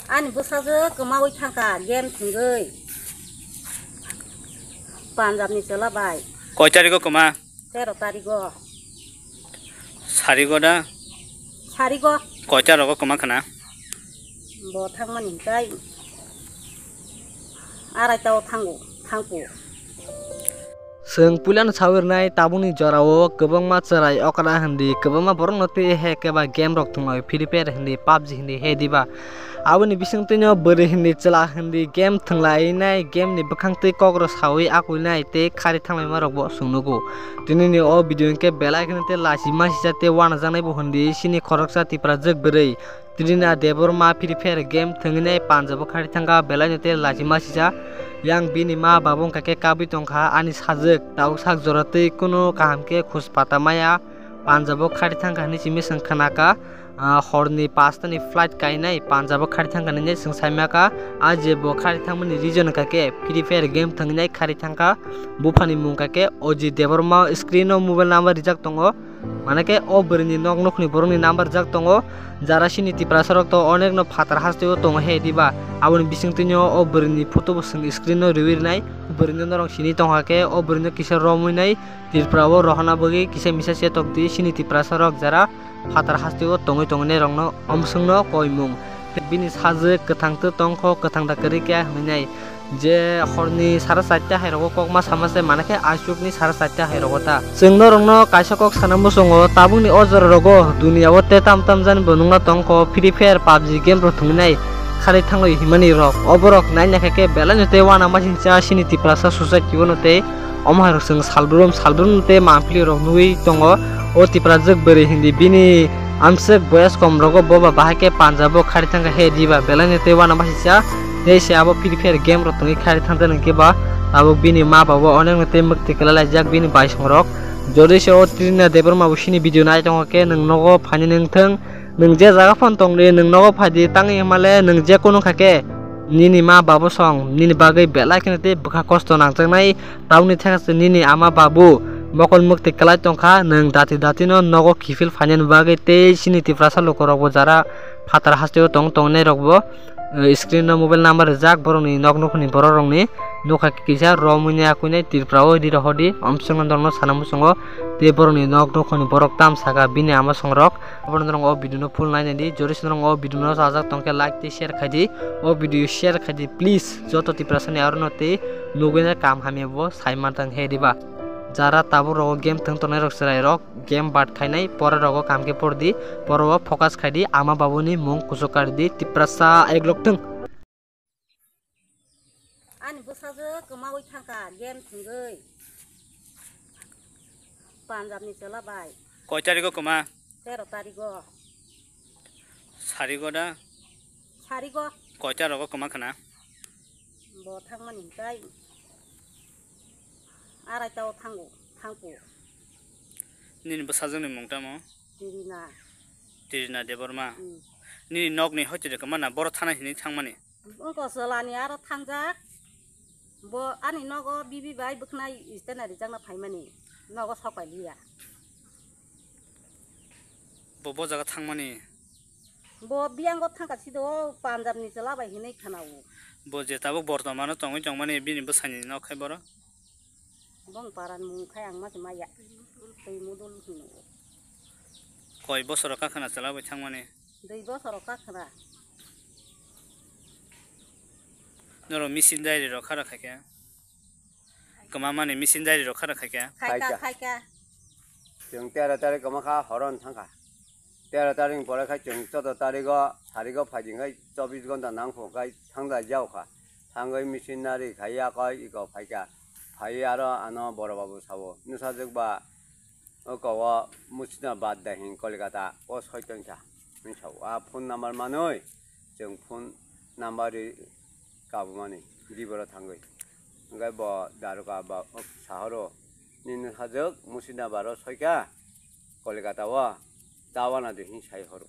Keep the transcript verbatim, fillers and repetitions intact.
Ani bwsajwk kwmaui thangkha game thwngwi. Punjab ni chwla bai. Koi tarigo kwma? Tero tarigo. Sarigo da? Sarigo. Koita rogo kwma khna? Bo thangmani hinkhe araita o thango, thangpo. Chwng puilano sawi rwnai, tabukni jorao kwbangma chwrai okra hindi, kwbangma borokno twi he keba game rok thwngwi Free Fire hindi, pubg hindi he diba. Aboni bisingtwino bwrwi hindi, chwla hindi game thwnglainai, game ni bwkhang twi kok rw sawi akuinai tei khari thanglaima rokbo chwng nugo. Tinini o video hinkhe belai kheno tei lachi masisa tei uanajaknai bo hindi, chini khoroksa Tiprajwk bwrwi. Trina Debbarma Free Fire game thwngwi nai Punjab o khari thangkha, belaino tei lachi masisa. Yang bini ma babu wngkha khe kabui tongkha, ani sajwk tabuk sak jora tei kunu kaham khe khuj pata maya. Punjab o khari thangkha hinwi simi chwng khnakha. Ah, horni pasta ni flight kainai Punjab o khari thangkha hinwi chwng saimakha. Ah, je bo khari thangmani reason wngkha khe Free Fire game thwngwi nai khari thangkha. Buphani mung wngkha khe Ajit Debbarma, screen o mobile number rijak tongo. Mane khe o bwrwini nok nukhni borokni number rijak tongo. Jara chini Tiprasa rok to onekno phatar hasteo tongo he diba. Aboni bisingtwino o bwrwini photo bo chwng screen o riwi rwnai. Bwrwino norok sini tongkha khe o bwrwino kisa romwi nai. Tripura o rohorna bagwi kisa misa chetok di chini Tiprasa rok jara phatar hasteo tongwi tongnai rokno omswngno koimung. Bini sajwk kwthang twi tongkho, kwthang da kwrwi khe hwnwi nai. Je horni sara charta hai rogo kok ma sama se, mane khe aisukni sara charta hai rogo ta. Chwng norokno kaisa kok sana muchungo, tabukni o jora rogo duniya o te tam tam jani bo nungna tongkho, Free Fire, pubg game rok thwngwi nai khari thanglai himani rok. Oborok naina khe khe belai no tei uanamasingcha chini Tiprasa society o no tei omo hai rok chwng salbrum salbrum tei mangpili rok nugwi tongo. O Tiprajwk bwrwi hindi bini amswk boyas kom rogo bo ba bahai khe Punjab o khari thangkha he diba belai no tei uanamasingcha. Tei se abo Free Fire game rok tongwi khari thangjaknai khe ba tabuk bini ma babo onekno tei mwktwi kwlai laijak bini baisong rok. Jodi se o Trina Debbarma bo sini video nai tongo khe nwng nogo phainani wngthwng, nwng je jaga phano tongdi nwng nogo phaidi tangwi hwnmale nwng je kunu kha khe nini ma babo song nini bagwi belai kheno tei bwkha kosto nangjaknai. Tabukni theksa nini ama babu mokol mwktwi kwlai tongkha, nwng dati dati no nogo kiphil phainani bagwi tei chini Tiprasa lukurokbo jara phatar hasteo tong tongnai rokbo, eh, screen o mobile number rijak borokni nok nukhungni borok rokni nukha kisa romwi nai akuinai Tripura o ri rohordi omswkno norokno sana muchungo tei borokni nok nukhungni borok tam saka bini ama songrok. Abono norok o video no full nainai di, jodi se norok o video no chajak tongkhe like tei share khai di, o video share khai di please, joto Tiprasa ni aro no tei nugwi nai kam hamya bo sai mantang he diba. Jara tabuk rogo game thwng tongnai rok chwrai rok game bat khainai pore rogo kam khe por di, poro o focus khai di, ama babu ni mung kuchuk kari di, Tiprasa eglok thwng. Ani bwsajwk kwmaui thangkha game thwngwi Punjab ni chwla bai. Koi tarigo kwma? Tero tarigo. Sarigo da? Sarigo. Koita rogo kwma khna? Bo thangmani hinkhe araita o thango, thangpo. Nini bwsajwkni mung tamo? Tirina. Tirina Debbarma. Hmm. Nini nokni hoite de kwma na boro thana hinwi thangmani? Wngkha chwlani aro thangjak. Bo ani nogo bibi bai bwkhnai istena rijakna phaimani. Nogo sok pai liya. Bo, bo jaga thangmani? Bo biyango thangkha sido o Punjab ni chwla bai hinwi khwnao. Bo je tabuk bortomano tongwi tongmani bini bwsani nok khai boro? Bong paran mung khai ang ma se maya. Twi mudul hino. Koi bosoro kakhwna chwla bai thangmani? Dui bosoro kakhwna. Norok missing diary rok khara khaikha? Kwma mani missing diary rok khara khaikha? Khaika, khaika. Khaika. Chwng tero tarik kwma kha horon thangkha. Tero tarik ni pore khai chwng choudo tarigo sarigo phaidi khai chobbish ghonta nangkho khai thangda jao kha. Thangwi missionary khai yakoi iko phaikha. Phai aro ano boro babu sao, "Nwsajwk ba oko o Musina bad da hing Kolkata o soi tongkha," hwnwi sao. A phone number manwi chwng phone number ri kabumani diboro thangwi. Hwnkhe bo daroga ba sahoro, "Nini nwsajwk Musina baro soikha Kolkata o, ta wana di," hwnwi sai horo.